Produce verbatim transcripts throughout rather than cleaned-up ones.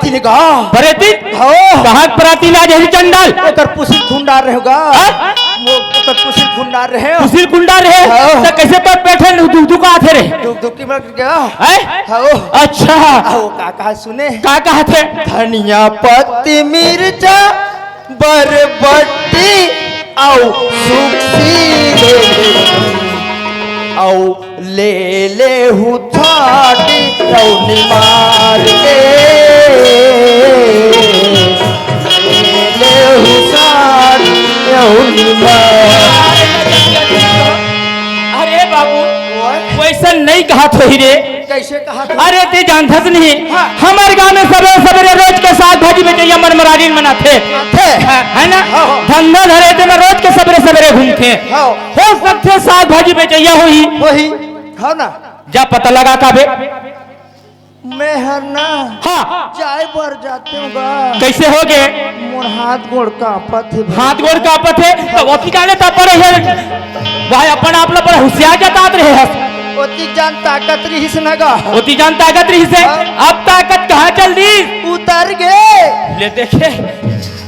तिलगा। परेती? हो। कहाँ के पराती लाज हे चंडाल? ओकर पुसिल खुंडार रहे गा। हाँ? वो ओकर पुसिल खुंडार रहे। पुसिल खुंडार रहे? हाँ। त कैसे तो बैठे दुख दुख आथे रे? दुख दुख की मर गया। हैं? हो। अच्छा। आओ, का कहा सुने? का कहा थे? धनिया पत्ती मिर्चा बरबट्टी अउ सुक्सी दे दे। अउ ले ले हूँ थाटी रौनी मार के। ले ले हूँ थाटी रौनी मार। अरे बाबू, ओए। वैसा नहीं कहा थो ही रे। कैसे कहा तू? अरे, ते जानथस नहीं, हाँ। हमर गांव में सबेरे सबेरे रोज के साग भाजी बेचइया मन मरारिन मन आथे। आथे? हाँ, है ना? हाँ, हाँ। धंधा धरे ते में रोज के सबेरे सबेरे घूमथे। हाँ। हो सकथे साग भाजी बेचइया होही। होही। हाँ ना। जा पता लगा का बे। मैं हर ना हाँ। जाए बर जाते हूँ गा। कैसे हो गे? मोर हाथ गोड़ कांपत हे भाई। हाथ गोड़ कांपत हे? त ओती काले त पड़े हे। भाई, अपन आप ला बड़ा होशियार जतात रहे हस। ओती जान ताकत रहिस न गा। ओती जान ताकत रहिस हे। हाँ। अब ताकत कहाँ चल दी? उतर गे। ले देखे।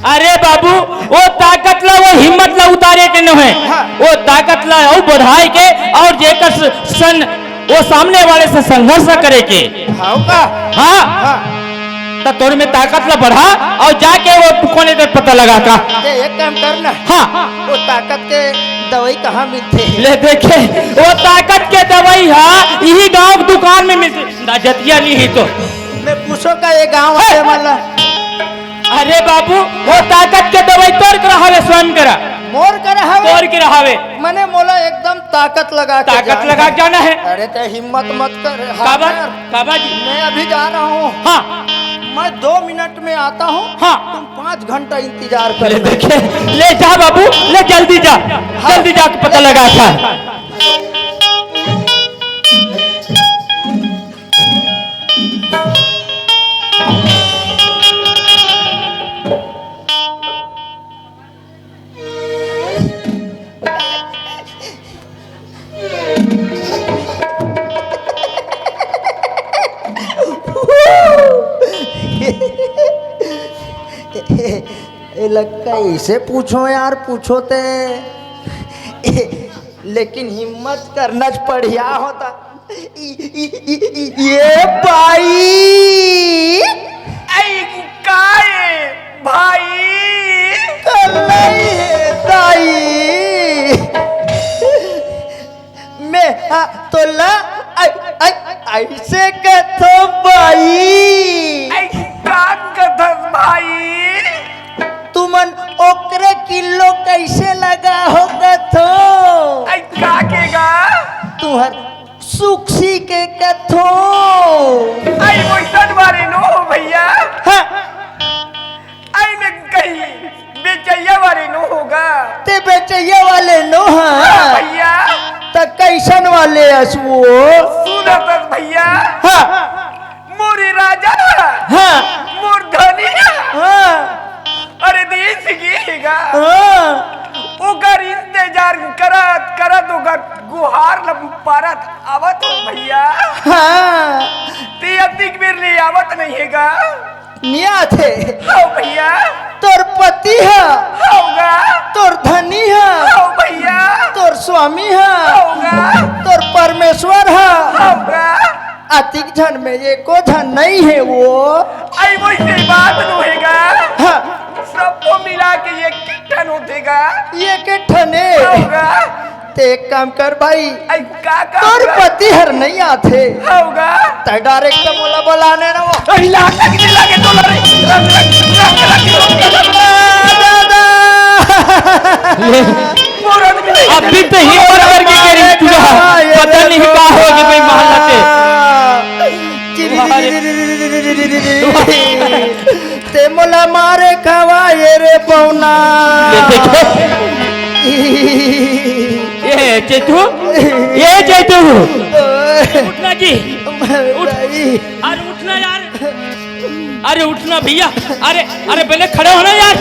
अरे बाबू, वो ताकत ला, वो हिम्मत ला उतारे के नोहे। हाँ। वो ताकत ला अउ बढ़ाए के अउ जेकर स-, सन वो सामने वाले से संघर्ष करे के। हाँ का? हाँ। हाँ। त तोर में ताकत ला बढ़ा अउ जाके वो कोने ते पता लगा का। ते एक काम कर ना। हाँ। वो ताकत के दवाई कहाँ मिलथे? ले देखे, वो ताकत के दवाई हा इही गांव के दुकान में मिलथे। ना जतिया नहीं ही तो। मैं पूछो का ये गांव हे? वाले मन ला? अरे बाबू, वो ताकत के दवाई तोर करा हवे, स्वयं करा। मोर करा हवे? तोर करा हवे। मने मोला एकदम ताकत लगा के ताकत जाना लगा हे। के जाना हे। अरे ते हिम्मत मत कर, काबर? हार कर। काबर जी? मैं अभी जा रहा हूँ। हाँ। मैं दो मिनट में आता हूँ। हाँ। तुम पाँच घंटा इंतजार कर ले लो। देखे, ले जा बाबू, ले जल्दी जा, हाँ। जल्दी जाके पता लगा था। एला कैसे पूछो यार, पूछो ते। लेकिन हिम्मत करना च बढ़िया होता। इ, इ, इ, इ, ये बाई। आई काए भाई। कलई हे दाई। मैं हा तोला आई, आई, ऐसे कथो बाई। आई का कथस भाई? तुमन ओकरे किलो कैसे लगा हो कथो? आई का केगा? तुहर सुक्सी के कथो। आई वैसन बारे नो हो भैया। हाँ। आई में कहीं बेचैया बारे नो होगा। ते बेचैया वाले नो हा। हाँ भैया। त कैसन वाले अस वो? सुनत हस भैया। हाँ। मोरे राजा। हाँ। मोर धनी। हाँ। अरे देश के हेगा। हाँ। ओकर इंतजार करत, करत ओकर गुहार ल पारत आवत हो भैया। हाँ। ते अतिक बेर ले आवत नहीं हेगा। निया थे। हो भैया। तोर पति ह। होगा। तोर धनी ह। हो भैया। तोर स्वामी ह। होगा। तोर परमेश्वर ह। होगा। अतिक झन में एको झन नहीं हे वो। आई वैसे बात नो हेगा। हाँ। सबको मिला के एक ठन होथेगा। एक ठने। होगा। ते एक काम कर भाई, आई का काम तोर कर? पति हर नहीं आथे। होगा। तै डायरेक्ट मोला बुलाने ना वो। आई लागे, लागे तो ला रे। रंग, रंग, रंग, रंग, रंग। दादा। ले। मोर आदमी नहीं। अभी तो हिम्मत करके कह रही तू। पता नहीं का हो गया भाई, मान लाते। ते मोला मारे खवाए रे पौना। ये देखे। ये चेतू, ये चेतू। उठना जी, उठ। अरे उठना यार, अरे उठना भैया, अरे, अरे पहले खड़े होना यार,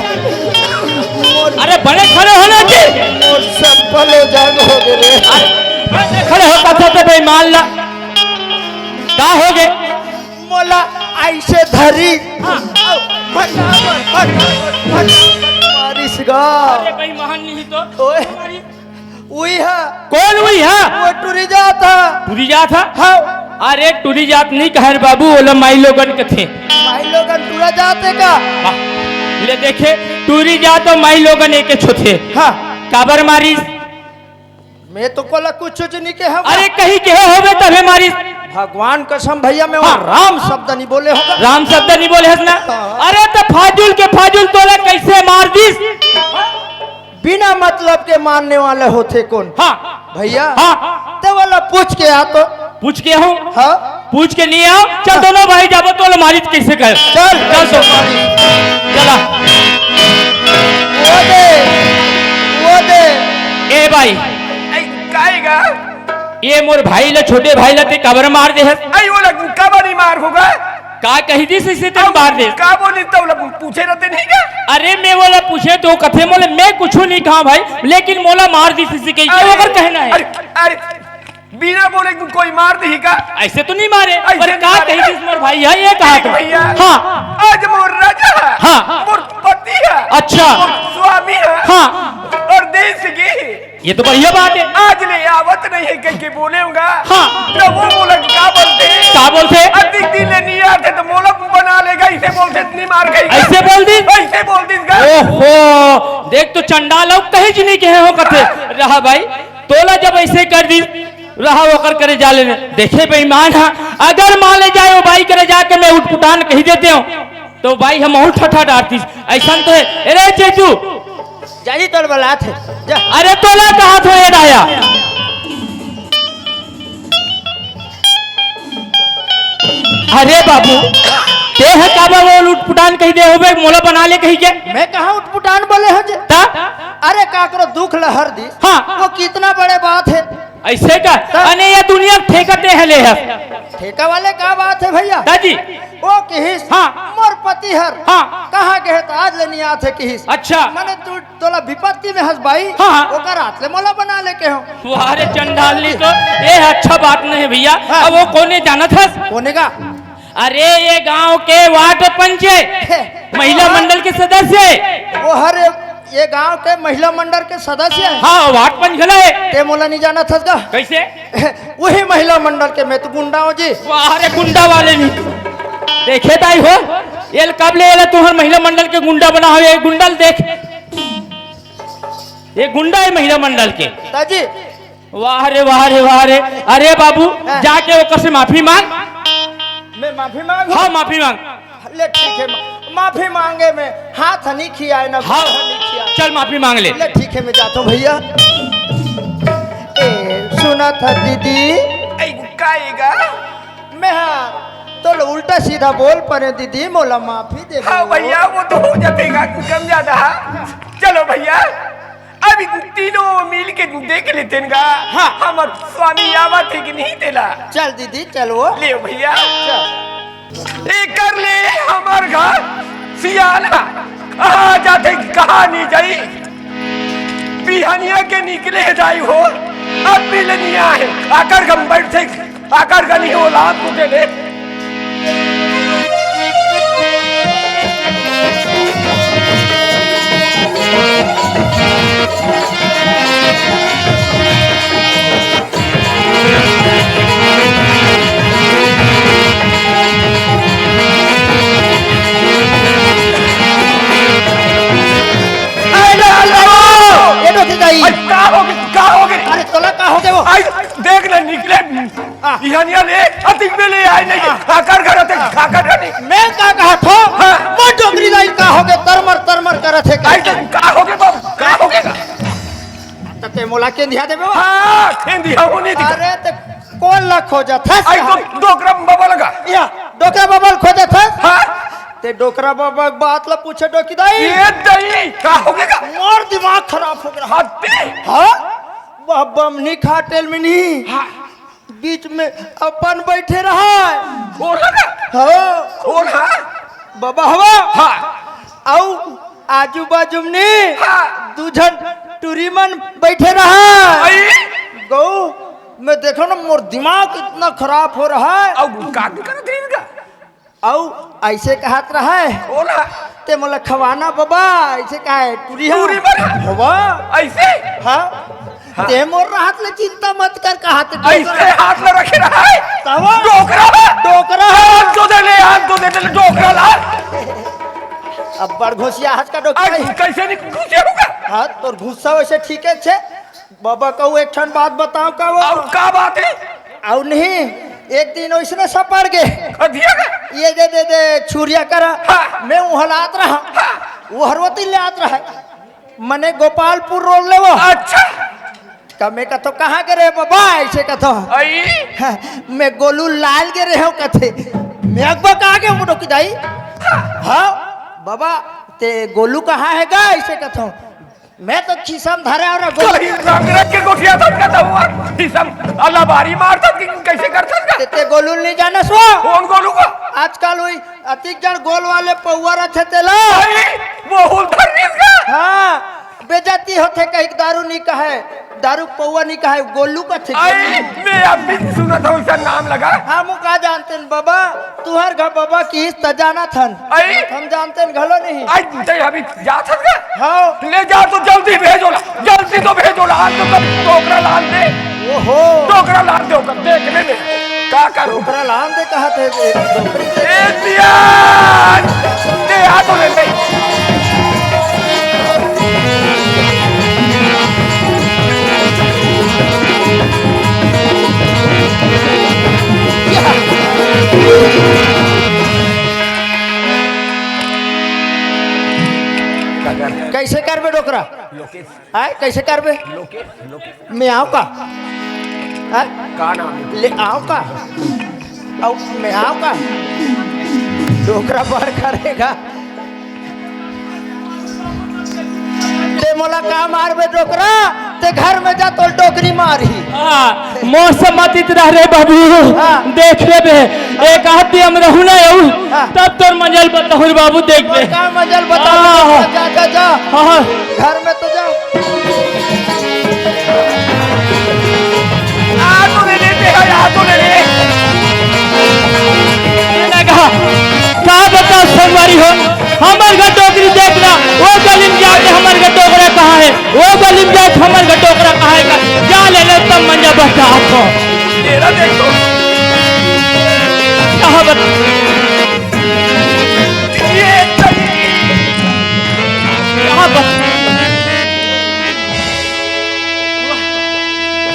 अरे बड़े खड़े होना जी। मोर सफल हो जाग हो गए रे। अरे खड़े हो, कथा तो भाई मान ला, का हो गए? मोला ऐसे धरी। हाँ, फटाफट, फटाफट, फटाफट मारिस गा। अरे भाई, महान नहीं तो। ओए। उही हा। कौन उही हा? वो टूरी जात हा। टूरी जात हा? हाँ। अरे, टूरी जात नहीं कहे रे बाबू, ओला माई लोगन कथे। माई लोगन टूरा जात हे का? वाह। ले देखे, टूरी जात अउ माई लोगन एके होथे। हाँ। काबर मारिस? मैं तो कोला कुछ नहीं कहे हूँ। अरे, कहीं कहे होबे तभे मारिस। भगवान कसम भैया, मैं हाँ। वो राम शब्द नहीं बोले हूँ। राम शब्द नहीं बोले हस ना? हाँ। अरे, तो फाजुल के फाजुल तोला कैसे मार दिस? बिना मतलब के मारने वाला होथे कौन? हाँ। भैया, हाँ। ते वाला पूछ के आ तो। पूछ के हूँ? हाँ। पूछ के नहीं आओ, चल हाँ। दोनों भाई जाबो तो मारिस कैसे कर? चल, चल तो। चला। वो दे, वो दे। ए भाई। ए, काएगा? ये मोर भाई ला, छोटे भाई ला ते काबर मार दे हस? आई वो लग काबर नहीं मार होगा? का कही दिस इसे तेन अब मार दे? का बोली तो लग पूछे रहते नहीं क्या? अरे मैं वाला पूछे तो कथे मोला मैं कुछ नहीं कहा भाई, लेकिन मोला मार दिस इसे कही, अरे, ओकर कहना है। अरे, अरे, बिना बोले तू कोई मार दी का? ऐसे तो नहीं मारे, ऐसे पर नहीं का मारे। कही दिस मोर भाई है, ये कहा देख तो। भैया, हाँ। आज मोर राजा है, हाँ। मोर पति है, अच्छा। मोर स्वामी है, हाँ। और देश की ये तो बढ़िया बात है। आज ले आवत नहीं है कह के बोले होगा। हाँ। तो वो बोला कि का बोलते? का बोलते? अधिक दिन ले नहीं आते तो मोला बना लेगा, इसे बोलते इतनी मार गई। ऐसे बोल दी? ऐसे बोल दी का? ओहो, देख तो चंडाल, अब कहीं जी नहीं कहे हो कथे। रहा भाई, तोला जब ऐसे कर दी, रहा ओकर करे जा लेने। देखे बेईमान हा, अगर मान ले जाए वो बाई करे जाके मैं उठपुटान कही देते हूँ, तो बाई हम और ठठा डारतीस। ऐसा तो है। अरे चेचू, जाजी तोर बलात हे, जा। अरे तोला कहा थो ये डाया? अरे बाबू, ते ह काबर वो उठपुटान कही दे होबे, मोला बना ले कही के? मैं कहाँ उठपुटान बोले हूँ जी? ता? अरे काकरो दुख ल हर दी। हाँ। वो कितना बड़े बात है। ऐसे का? ता? अने ये दुनिया ठेका ते हले है। ठेका वाले का बात है भैया? दाजी। वो किहिस, हाँ। मोर पति हर हाँ। कहाँ गए तो आज ले नहीं आथे किहिस। अच्छा। मने तू तोला विपत्ति में हंस बाई, हाँ, हाँ। ओकर हाथ ले मोला बना लेके हो। वाह रे चंडालनी तो, ये अच्छा बात नहीं भैया। हाँ। अब वो कोने जानत हस? कोने का? अरे ये गांव के वार्ड पंच है, हे। महिला मंडल के सदस्य है। वो हर ये गांव के महिला मंडल के सदस्य है। हाँ, वार्ड पंच घला है। ते मोला नहीं जानत हस का? कैसे? वही महिला मंडल के मैं तो गुंडा हूँ जी। वाह रे गुंडा वाले नहीं। देखे ताई हो, ये कब ले एला तुम्हार महिला मंडल के गुंडा बना हो, ये गुंडा ल देख। ये गुंडा है महिला मंडल के। दाजी। वाह रे, वाह रे, वाह रे। अरे बाबू, हाँ। जाके ओकर से माफी मांग। मैं माफी मांगू? हाँ, माफी मांग। ले ठीक है, मा-, माफी मांगे मैं। हाथ नहीं खियाए ना, हाँ। गोड़ नहीं खियाए। चल माफी मांग ले। ले ठीक है, मैं जाता हूँ भैया। ए, सुना था दीदी। ए, काएगा? मैं हाँ, तो लो उल्टा सीधा बोल परे दीदी, मोला माफी दे हाँ दो। भैया, वो तो हो जातेगा, कम ज्यादा। चलो भैया, अब इन तीनों मिल के देख लेते हैं गा। हाँ। हमर स्वामी आवत है कि नहीं तेला। चल दीदी, चलो। ले भैया। चल। एकर ले हमर घर सियाला कहाँ जाथे, कहाँ नहीं जाई। बिहनिया के निकले जाई हो, अब भी ले नहीं आए। आकर गम बैठे, आकर गनी हो लाभ को दे दे। अरे, अरे, अरे, ये तो ठीक है। अरे, का हो गया? का हो गया? अरे, तोला का हो गया वो? आई, देख ना, निकले। हाँ। इहानिया ले, अतिक में ले आए नहीं। हाँ। आकर घर अतिक, आकर घर नहीं। मैं का कहा था? हाँ। मैं डोकरी दाई का हो गया, तरमर, तरमर करत है का? आई तो का हो गया बाबू? का हो गया? त ते मोला केंधिया देबे बा? हाँ, केंधिया होनी थी। अरे, ते कोन ला खोजत हस? आई तो डोकरा बाबा लगा। या, डोकरा बाबा ल खोजत हस? हाँ। ते डोकरा बाबा के बात ला पूछे डोकी दाई। ये दाई, का हो गया? मोर दिमाग खराब हो गया। हत्ती। हाँ? बा-, बमनी खाटेल में नहीं। हाँ। बीच में अपन बैठे रहा। कोन हा? हाँ। कोन हा? बाबा हवा। हाँ। अउ आजू बाजू में नी, हाँ। दू झन टूरी मन बैठे रहा। आई? गौ, मैं देखो ना, मोर दिमाग इतना खराब हो रहा है। अब का करत रही इनका? अउ अइसे कहत रहय, बोला। "ते मोला खवाना बबा," अइसे कहय, टूरी ह। टूरी बना। बबा। अइसे? हाँ। हाँ। "ते मोर रहत ले चिंता मत कर," कहत हे। अइसे हाथ ल रखे रहय। तब? डोकरा। डोकरा। हाथ तो दे ले, हाथ तो दे ले, डोकरा ला। अब्बड़ घुसिया हाथ का डोकरा आई, है। कइसे नहीं घुसे होगा? हाँ, तोर गुस्सा वइसे ठीके छे। बबा कहूँ एक ठन बात बताओं का वो? अउ का बात हे? अउ नहीं, एक दिन वइसने सपड़ गे। अधिया का? ये दे, दे, दे, छुरिया करा। हाँ। मैं उहलात रहा। हाँ। वो हरवती ले आत रहा। मने गोपालपुर रोड ले वो। अच्छा। का मैं कथों, "कहाँ गे रहे बबा?" अइसे कथों। आई? हाँ, "मैं गोलू लाल गे रहे हूँ," कथे। मैं अकबा कहाँ गे हूँ, डोकी दाई? हाँ, बबा, ते गोलू कहाँ हे गा? अइसे कथों। मैं तो खिसम धरे अउ गोलू कहीं रंग रंग के गोठिया था का हुआ। खिसम अल्लाह बारी मारता कि कइसे करता का? ते, ते गोलू नहीं जाने सो? कौन गोलू का? आजकल वही अतिक जन गोल वाले पौवा रथे तेला। अरे, वो हुलथर नहीं का? हाँ, बेइज्जती होथे कहीं दारू नहीं कहे, दारू पौवा नहीं कहे, गोलू कथे। आई, मैं अब भी सुनत हूँ इसका नाम लगा। हम का जानते हैं बबा, तुहर घर बबा की त जानत हन। आई। हम जानते हैं घलो नहीं। आई, ते अभी जात हस का? हाँ। ले जा तो जल्दी भेजो ला, जल्दी तो भेजो ला, आज तो सब डोकरा लान दे। ओहो। डोकरा लान दे ओकर, देख ले ले। का करूँ? डोकरा लान दे कहत हे, एक डोकरी दे। ए दिया! दे, आ तो ले ले। कइसे करबे डोकरा? लोकेश। आय, कइसे करबे? लोकेश, लोकेश। मैं आऊँ का? आय? का नाम हे? ले आऊँ का? अउ मैं आऊँ का? डोकरा बड़ करेगा। ते मोला का मारबे डोकरा? ते घर में जा, तोर डोकरी मारही। हाँ, मोर से मत इतरा रे बाबू। हाँ। देख लेबे, एक आध दिन हम रहूँ ना अउ, हाँ। तब तोर मजल बताहूँ रे बाबू, देख ले। का मजल बता? हाँ। जा, जा, जा। हाँ। घर में तो जा। आ तो ले लेते हैं, आ तो ले ले। ये लगा, का बता संगवारी हो, हमर घर डोकरी देख ला, वो गली में जाके हमर घर डोकरा कहाँ हे, वो गली में जाके हमर घर डोकरा कहाँ हे का, जा ले ले तब मंजा बता हो। तेरा देख तो। कहाँ बता? ये तो कहाँ बता?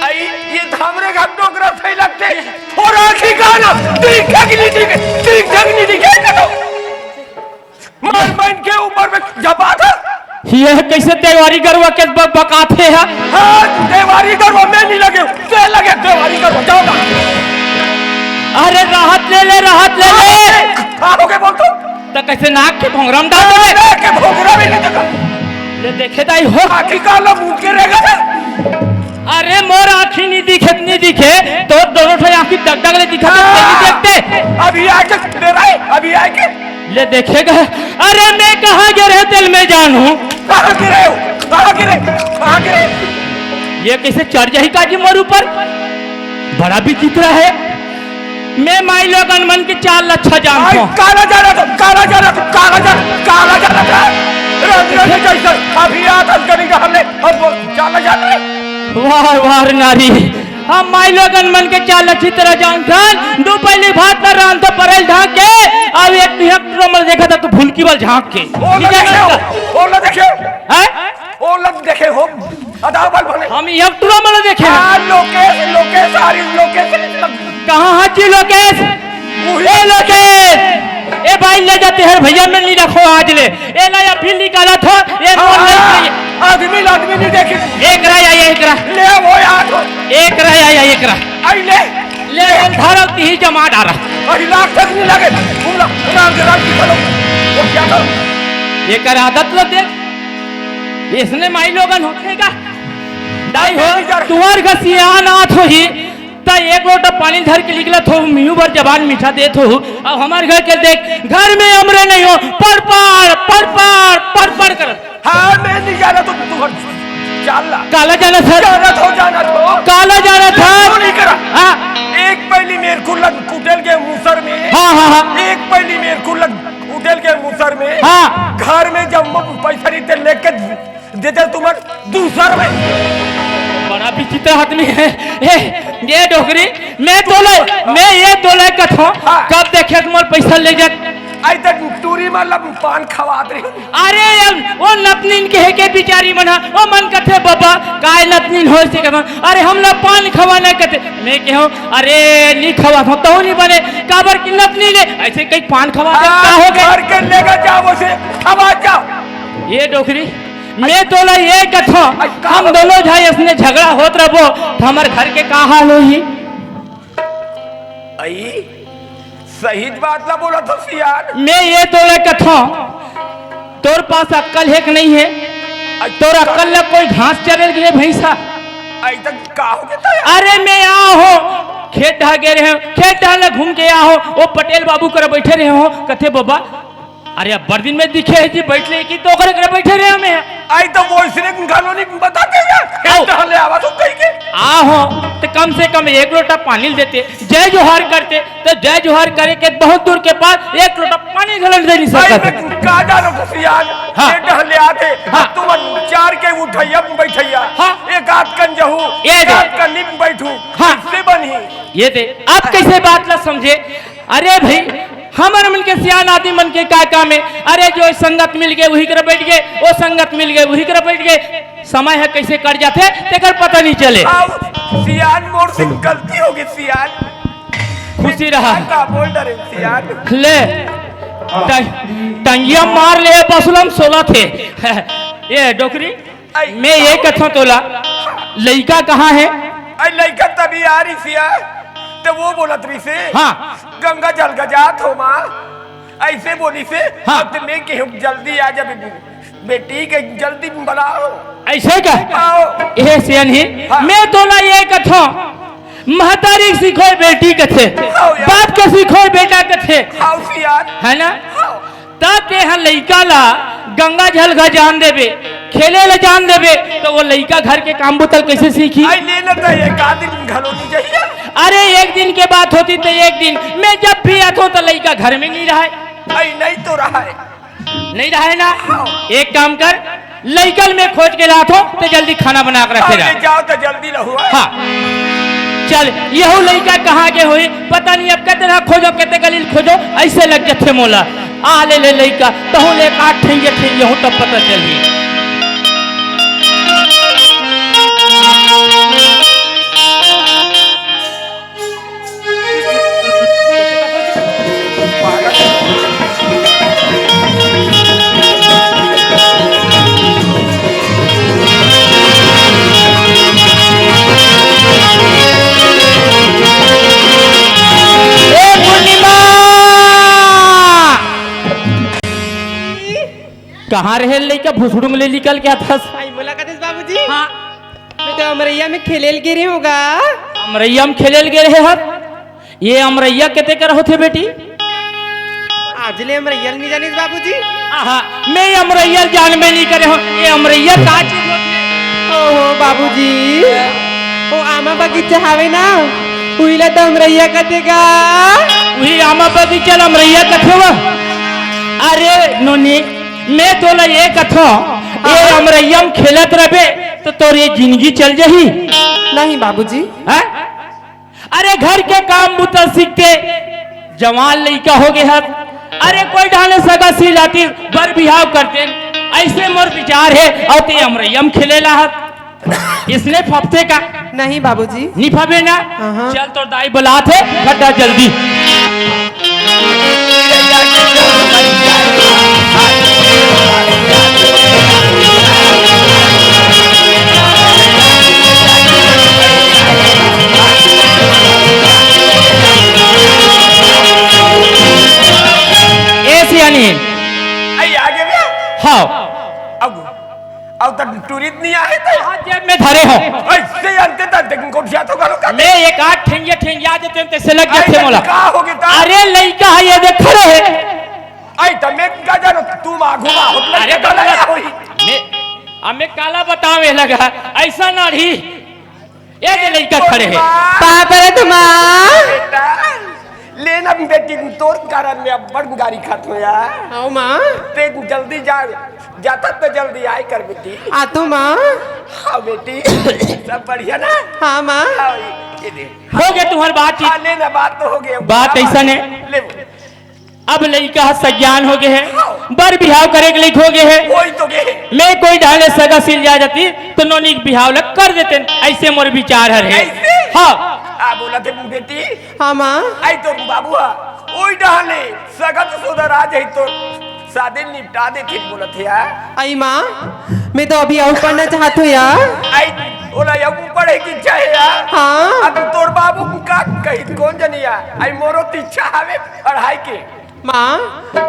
आई, ये तो हमरे घर डोकरा सही लगथे। अउ आँखी का ना, दिखे कि नहीं दिखे, दिखे कि नहीं दिखे, ये तो। मन मन के ऊपर में जपा था। ये कइसे देवारी गरवा के ब-, बकाथे हे? हाँ, देवारी गरवा में नहीं लगे, ते लगे देवारी गरवा, जाओ ना। अरे राहत ले ले, राहत ले ले। हाँ, हो गए बोल तो। त कइसे नाक के भोंगरा में डाल दे? नाक के भोंगरा में नहीं देखा। ले देखे दाई हो। आँखी का लो मुंह के रहेगा। अरे मोर आँखी नहीं दिखे, नहीं दिखे, तोर दोनों ठो आँखी डगडग ले दिखत हे, हाँ। तेरी देखते। अभी आके डराए, अभी आके। ले देखेगा। अरे मैं कहाँ गे रहे तेला मैं जानहूँ। कहाँ गे रहे हो? कहाँ गे रहे? कहाँ गे रहे? ये कइसे चढ़ जाही काजी मोर ऊपर? बड़ा विचित्र हे। मैं माईलोगन मन के चाल अच्छा जानथों। काला जाना तो, काला जाना तो, काला जाना, काला जाना था। रंग रंग जैसा अभी याद हम करेंगे हमने, हम वो काला जाना है। वाह, वाह रे नारी, हम माईलोगन मन के चाल अच्छी तरह जानथन। दू पहली भात न रांध तो परल ढाक के, अब एक, एक टुरा मन देखा था तू भुलकी बल झांक के। ओ ना देखे हो, ओ ना देखे हो। हैं? ओ ना देखे हो। अदावल भले। हम एक टुरा मन देखे हैं। हाँ, लोकेश, लोकेश, अरे लोकेश। कहाँ है जी लोकेश? वही। ए लोकेश, ए भाई ले जाते हैं भैया, मैं नहीं रखो आज ले। ए ला या फिर निकाला था, ए हाँ, नोट नहीं हाँ, चाहिए। आदमी, आदमी नहीं देखे। एक रहा या एक रहा। ले वो यार। एक रहा या एक रहा। आई ले। ले धारा की ही जमा डाला। अरे लाख तक नहीं लगे। घूमला, राम के राम की करो। वो क्या करो? ये कर आदत लो देख। इसने माईलोगन होथे का? दाई हो, तुहर घर सियान आत होही, त एक लोटा पानी धर के निकलत हो, मिहू भर जबान मीठा देत हो। अब हमर घर के देख, घर में हमरे नहीं हो, पड़ पड़, पड़ पड़, पड़ पड़ करत। हाँ, मैं नहीं जाना तो तू घर चल ला। काला जाना था? जाना था, जाना था। काला जाना था? क्यों नहीं करा? हाँ। एक पहली मेरे को लग कुटेल के मुसर में। हाँ, हाँ, हाँ। एक पहली आदमी हे। ए, ए डोकरी, मैं तोला, मैं ये तोला कथों, हाँ। कब देखे त मोर पैसा ले जात। अई त टूरी मन ला पान खवात रहे। अरे, अब वो नतनीन के हे के बिचारी मन हा, वो मन कथे, "बबा, काय नतनीन होय से?" कथों, "अरे, हमला पान खवाना," कथे। मैं कहों, "अरे, नी खवात हों, तहूं नी बने, काबर कि नतनीन हे, अइसे कहीं पान खवा दे, हाँ, का हो गे?" घर के लेगा जाओ, उसे खवा जाओ। ये डोकरी, मैं तोला ये कथों, अरे, का हम हो? दोनों झन अइसने झगड़ा होत रहिबो, त हमर घर के का हाल होही? अई, सही बात ला बोलत हस सियान। मैं ये तोला कथों, तोर पास अक्कल हे कि नहीं हे? अई, तोर अक्कल ला कोई घास चरे ल गे भैंसा। अई, त का हो गे त? अरे, मैं आ हों, खेत डहा गे रहेंव, खेत डहा ला घूम के आ हों, वो पटेल बाबू करा बइठे रहेंव, कथे, "बबा, अरे, अब्बड़ दिन में दिखे हे जी, बइठ ले," कि तो ओकरे करा बइठे रहेंव मैं। अई त वो अइसने घलो नी बताते यार। आओ। खेत डहा ले आवा तो कहि के। आ हों, त कम से कम एक लोटा पानी ल देते, जय जोहार करते, त जय जोहार करे के बहुत दूर के पास एक लोटा पानी घलो दे नी सकत। अई, मैं का जानों खुशियार, हाँ। खेत डहा ले आते, हाँ। तुमन चार के उठइया बइठइया, हाँ। एक आध कन जहूं, ये एक दे। आध कन नी बइठहूं, हाँ। कइसे बनही? ये दे, अब कइसे बात ला समझे? अरे भई, हमर मन के सियान आदमी मन के का काम हे? अरे, जो संगत मिल गे, उही करा बइठ गे, वो संगत मिल गे, उही करा बइठ गे। समय ह कइसे कट जाथे, तेकर पता नी चले। अब सियान, मोर से गलती हो गे सियान। खुशी रहा। का बोल डरे सियान? ले, टं-, टंगिया मार ले, बसुलम सोलत हे। ये डोकरी, अई। मैं ये कथों तोला, लइका कहाँ हे? अई, लइका तभी आ रहिसे, त वो बोलत रहिसे, हाँ। "गंगा जल गजात हों माँ," अइसे बोलिसे, हाँ। "अब त मैं कहों जल्दी आ जा बेटी, बेटी के जल्दी बुलाओ।" अइसे का? आओ। ये सियान ही, हाँ। मैं तोला ये कथों, महतारी सीखोय बेटी कथे, आओ यार। बाप के सीखोय बेटा कथे। आओ सियान। हे ना? आओ। त तेहा लइका ला गंगा जल घ जान देबे, खेले ला जान देबे, त वो लइका घर के काम बुता ल कइसे सीखही? अई, ले लेता है, एक आध दिन घलो नी जाही। अरे, एक दिन के बात होतिस त एक दिन, मैं जब भी आथों त लइका घर में नी रहय। अई, नहीं तो रहय। नी रहय ना? हाँ। एक काम कर, लइका ल मैं खोज के लाथों, त जल्दी खाना बना के रखे हाँ, रह। ले जाओ त जल्दी लाहू, हाँ। हाँ। चल, यहू लइका कहाँ गे होही? पता नहीं, अब कते ना खोजों, कते गली ल खोजों, अइसे लग जाथे मोला। आ ले ले लइका, तहूं ले का ठेंगे ठेंगे हों, तब पता चलही। ए पूर्णिमा! कहाँ रहे लइका, भुसड़ुंग ले निकल के आथस? अई, मोला कथस बाबूजी? हाँ। मैं तो अमरैया में खेले ल गे रहेंव गा। अमरैया में खेले ल गे रहे हस? ये अमरैया कते करा होथे बेटी? आज ले अमरैया ल नी जानिस बाबूजी? आहा, मैं अमरैया ल जानबे नी करे हों। ये अमरैया का चीज होथे? ओहो बाबूजी, वो आमा बगीचा हावे ना, उही ला तो अमरैया कथे गा। उही आमा बगीचा ल अमरैया कथे वा? अरे नोनी, मैं तोला ये कथों, ये हाँ। अमरैया में खेलत रहिबे, त तोर ये जिनगी चल जाही। नहीं बाबूजी। हैं? अरे घर के काम बुता सीखते, जवान लइका हो गे हस। अरे कोई ढाने सगा सील आतिस, बर बिहाव करते। अइसे मोर बिचार हे, अउ ते अमरैया में खेले ला हस। इसने फपते का? नहीं बाबूजी। नी फपे ना? हाँ, हाँ। चल तोर दाई बलाथे, फटा जल्दी। ए सियानी। आई आगे भैया। हाँ। अब, अब तक टूरित नहीं आए थे। हाँ, जेब में धरे हों। ऐसे अंते तक देख, इनको दिया तो करो का? मैं एक आध ठेंगिया ठेंगिया देते हैं, तइसे लग जाथे मोला। का हो गया? अरे लइका हे, ये देख खड़े हे। आई त मैं का जानो, तू माँ घुमा हो, अरे लड़का तो लगा मैं, होई। मैं, अब मैं काला बतावे लगा, ऐसा ना रही। ये जे लइका खड़े हे। बाप रे तुम्हार। बेटा, ले तब बेटी, तोर कारण में अब बड़ गारी खात हो यार। आओ माँ। ते जल्दी जा, जाता तो जल्दी आए कर बेटी। आ तो माँ। हाँ बेटी, सब बढ़िया ना? हाँ माँ। हाँ, ये दे। हो गया तुम्हार बात। हाँ, ले ना, बात तो हो गया। बात ऐसा ने। ले। अब लइका ह सज्ञान हो गए है, हाँ। बर बिहाव करे के लइक हो गए है। होई तो गए है। मैं कोई ढाले सगा सिल जा जाती तो नोनी के बिहाव ल कर देते, ऐसे मोर विचार हर है। ऐसे? हाँ। आ बोला थे बेटी। हाँ माँ। आई तो बाबू हा, ओई ढाले सगा तो सोदा राज है तो शादी निपटा देते बोला थे यार। आई माँ, मैं तो अभी अउ पढ़ना चाहत हूँ यार। आई, ओला अउ पढ़े की इच्छा है यार। हाँ। अब तोर बाबू का कही कौन जनिया। आई मोरो तो इच्छा हवे पढ़ाई के। माँ,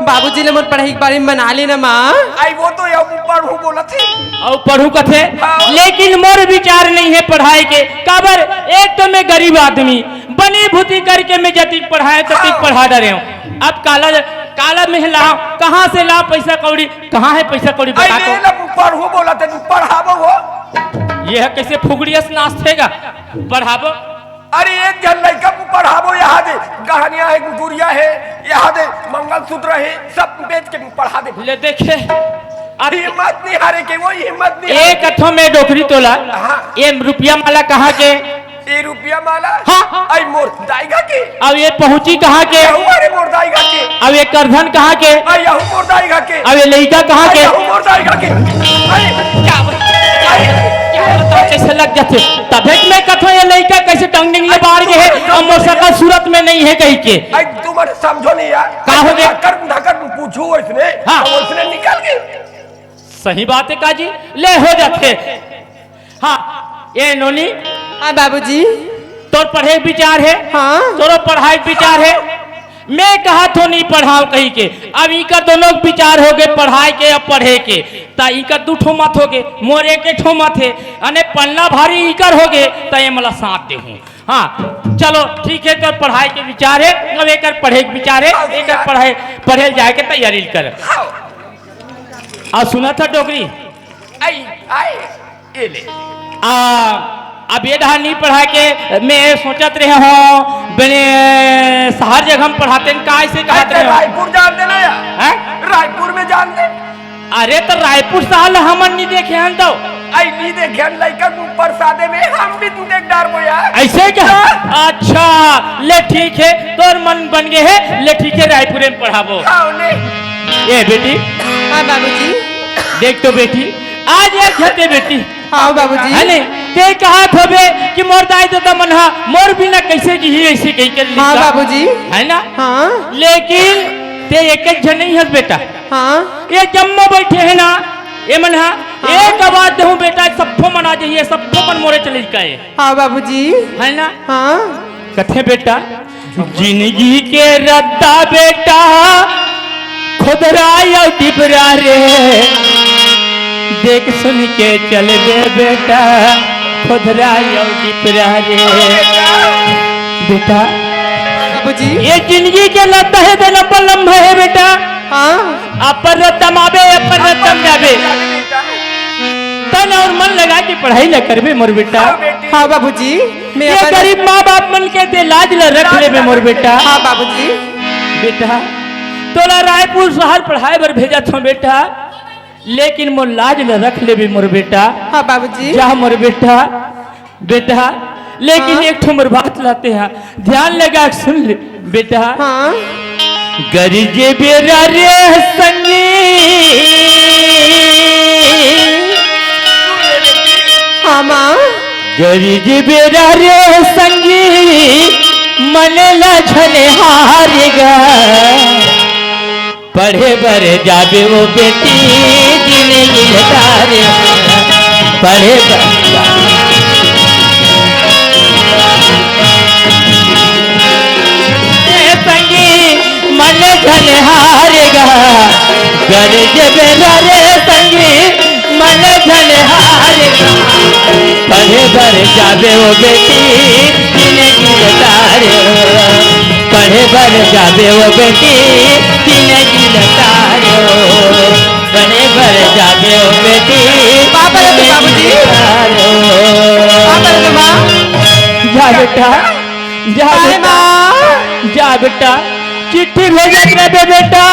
बाबूजी ले मोर पढ़ाई के बारे में मना लेना माँ। आई वो तो अउ पढ़ू बोलत हे। अउ पढ़ू कथे, हाँ। लेकिन मोर विचार नहीं है पढ़ाई के। काबर, एक तो मैं गरीब आदमी, बनी भूती करके मैं जतिक पढ़ाए ततिक हाँ। पढ़ा डरे हूँ। अब काला, काला में लाओ, कहाँ से लाओ पैसा कौड़ी? कहाँ है पैसा कौड़ी? आई बता ले तो। ना, पढ़ू बोलत हे, पढ़ाबो वो। ये है कैसे फुगड़िया से नाचतेगा? पढ़ाबो। अरे एक झन लइका को पढ़ाबो, यहाँ दे गहनिया है, गुड़िया है, यहाँ दे मंगलसूत्र है, सब बेच के पढ़ा दे। ले देखे। अब हिम्मत नहीं हारे के, वो हिम्मत नहीं हारे एक के। अथो में डोकरी तोला। हाँ। ये रुपया माला कहाँ के? ये रुपया माला? हाँ। आई मोर दाई घर के। अब ये पहुँची कहाँ के? यहू अरे मोर दाई घर के। अब ये करधन कहाँ के? आई यहू मोर दाई घर के। अब ये लइका कहाँ आई के? यहू मोर दाई घर के। आई क्या बात? आई। क्या बात? कैसे लग जाते? तभे मैं कथो ये लइका कैसे टंग निंगले बाहर के है, अब मोर सकल सूरत में नहीं है कहीं के। आई तुम समझो नहीं यार। का हो गया? धकर धकर पूछू उसने, हाँ। तो उसने निकल गए। सही बात है काजी, ले हो जाते। हाँ, ए नोनी। हाँ बाबूजी। तोर पढ़े के विचार है? हाँ। तोरो पढ़ाई के विचार है? मैं कहा थो नहीं पढ़ाओ कहीं के। अब इकर दोनों के विचार हो गए पढ़ाई के या पढ़े के, ता इकर दू ठो मत हो गए, मोर एक ठो मत है। अने पन्ना भारी इकर हो गए, ता ये मला साथ दे हूँ। हाँ, चलो ठीक है, तोर पढ़ाई के विचार है, अब एकर पढ़े के विचार है, एकर पढ़ाई, पढ़े जाए के तैयारी कर। आ सुना था डोकरी? आई, आई, ये ले। आ, अब ये ढाल नहीं पढ़ा के मैं सोचत रहे हूँ, बने शहर जगह हम पढ़ाते हैं, काय से कहत अच्छा, रहे हो? रायपुर जान दे ना यार। हैं? रायपुर में जान दे। अरे तो रायपुर शहर ल हमन नहीं देखे हन तो। आई नहीं देखे हन, लइका को परसादे में हम भी तू देख डारबो यार। ऐसे क्या? हाँ। अच्छा, ले ठीक है, तोर मन बन गए है, ले ठीक है, रायपुर में पढ़ाबो। हाँ, ले। ए बेटी। हाँ बाबूजी। देख तो बेटी, आज एक घटे बेटी। हाँ बाबूजी। है नहीं? ते कहा थोबे कि मोर दाई ददा मन हा मोर बिना कैसे जीही ऐसे कही कर हाँ लिखा। बाबूजी। है ना? हाँ। लेकिन ते एक एक झन नहीं हस बेटा। हाँ। ये जम्मो बैठे है ना, ये मन हा हाँ। एक आवाज देहूँ बेटा, सब्बो मन आ जाइए, सब्बो मन मोरे चले गए। हाँ बाबूजी। है ना? हाँ। कथे बेटा, जिंदगी के रद्दा बेटा, खुदरा या डिबरा रे, देख सुन के चलबे बेटा, खुदरा या डिबरा रे। बेटा, बाबूजी। ये जिंदगी के रद्दा है, दे लंबा लंबा है बेटा। हाँ। अपर रद्दा में आबे, अपर रद्दा में जाबे। तन और मन लगा के पढ़ाई ला करबे मोर बेटा। हाँ बाबूजी। मैं ये अपन गरीब माँ बाप मन के ते लाज ला रख लेबे मोर बेटा। हाँ बाबूजी। बेटा, तोला रायपुर शहर पढ़ाए बर भेजत हूँ बेटा, लेकिन मोर लाज ला रख लेबे मोर बेटा। हाँ बाबूजी। जा मोर बेटा, बेटा, लेकिन हाँ। एक ठो मोर बात ला ते हा, ध्यान लगा के सुन ले बेटा। हाँ। गरजे बेरा रे संगी। हाँ माँ। गरजे बेरा रे संगी, मन ला झन हारेगा। पढ़े बर जाबे ओ बेटी, जिंदगी लतारे। पढ़े बर जाबे ए संगी, मन झन हारेगा। गरजे बेरा रे संगी, मन झन हारेगा। पढ़े बर जाबे ओ बेटी, जिंदगी लतारे। पढ़े बर जाबे ओ बेटी, जिंदगी लतारे। पढ़े बर जाबे ओ बेटी, बाबा रे बाबूजी। लतारे। बाबा रे माँ। जा बेटा, जा बाय बेटा। माँ। जा बेटा, चिट्ठी भेजत रहे बेटा।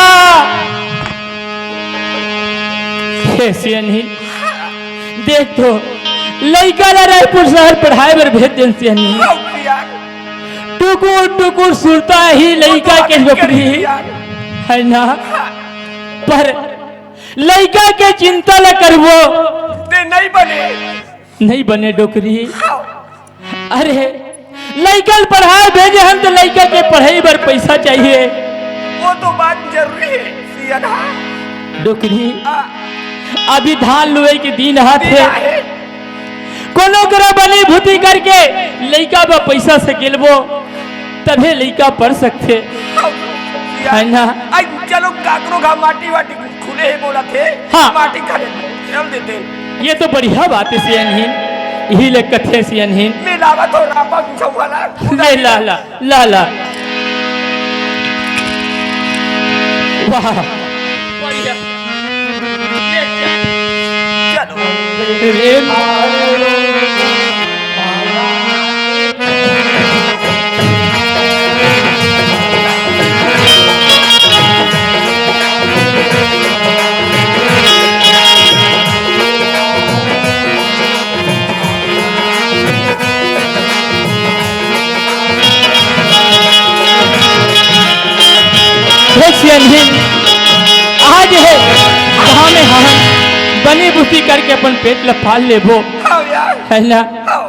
हे सियनहीन, देख तो, लइका ला रायपुर शहर पढ़ाए बर भेज देन सियनहीन। टुकुर टुकुर सुरता ही लइका के डोकरी, है ना? पर लइका के चिंता ला करबो, ते नहीं बने। नहीं बने डोकरी। अरे, लइका ल पढ़ाए भेजे हन त लइका के पढ़ाई बर पैसा चाहिए। वो तो बात जरूरी है, सियनहा। डोकरी, आ। अभी धान लुए के दिन हाथ दिन हे। आहे। कोनो करा बनी भूती करके लइका बर पैसा सकेलबो, तभे लइका पढ़ सकथे। सियन। है ना? आई, चलो काकरो घा माटी वाटी खुले हे बोलत हे। हाँ। माटी खा ले, चल देते। ये तो बढ़िया बात है सियनहीन, इही ले कथे सियनहीन। ले लावा तो रापा कुछ वाला। ले ला, ला, ला, ला। वाह। बढ़िया। ले चल। चलो। हे सियनहीन, आज हे, जहाँ में हम बनी बुती करके अपन पेट ल पाल लेबो, हाँ यार। है ना? हाँ।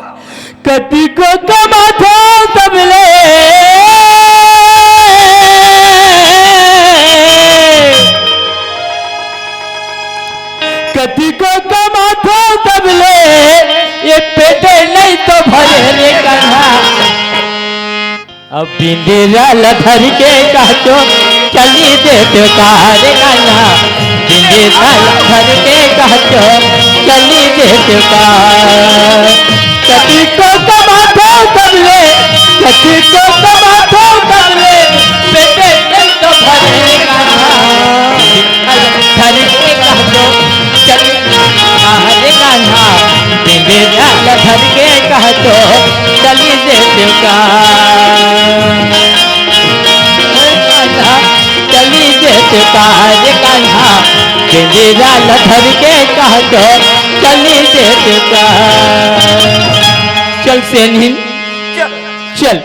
कतिको कमाथो तब ले, कतिको कमाथो तब ले, ये पेट नहीं तो भरे रे कान्हा। अब बिंदेरा ल धर के कहतो चली देते का रे कान्हा, बिंदेरा ल धर के कहतो चली देते का। कतिको कमाथो तब ले, कतिको कमाथो तब ले, पेटे नहीं तो भरे कान्हा। धर के कहतो चली, अरे कान्हा, बिंदेरा ल धर के कहतो चली देते का। चली देते का रे कान्हा, बिंदेरा ल धर के कहतो चली देते का। चल सियनहीन, चल। चल।